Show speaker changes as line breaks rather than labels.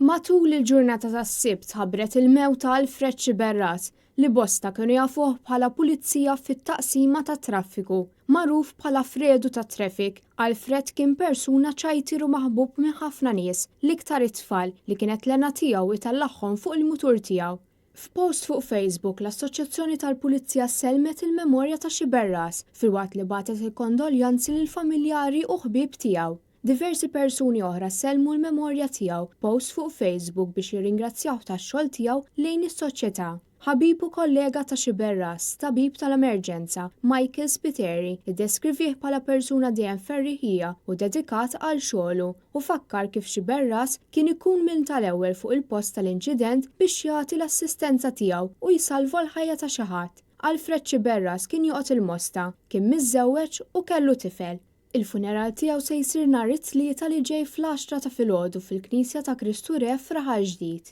Matul il-ġurnata tas-Sibt tħabbret il-mewt ta' Alfred Sciberras, li bosta kienu jafuh bħala pulizija fit-taqsima tat-traffiku. Magħruf bħala Fredu tat-Traffic, Alfred kien persuna ċajtier u maħbub minn ħafna nies, l-iktar it-tfal, li kienet l-hena tiegħu itellagħhom fuq il-mutur tiegħu. F'post fuq Facebook, l-Assoċjazzjoni tal-Pulizija sellmet il-memorja ta' Sciberras, filwaqt li bagħtet il-kondoljanzi lill-familjari u ħbieb tiegħu. Diversi persuni oħra sellmu l-memorja tiegħu b'post fuq Facebook biex jirringrazzjawh tax-xogħol tiegħu lejn is-soċjetà. Ħabib u kollega ta' Sciberras, tabib tal-emerġenza, Michael Spiteri, iddeskrivih bħala persuna dejjem ferriħija u dedikat għal xogħlu u fakkar kif Sciberras kien ikun minn tal-ewwel fuq il-post tal-inċident biex jagħti l-assistenza tiegħu u jsalva l-ħajja ta' xi ħadd. Alfred Sciberras kien joqgħod il-Mosta, kien miżżewweġ u kellu tifel. Il-funeral tiegħu se jsir nhar it-Tlieta li ġej fl-għaxra ta' filgħodu fil-Knisja ta' Kristu Re f'Raħal Ġdid.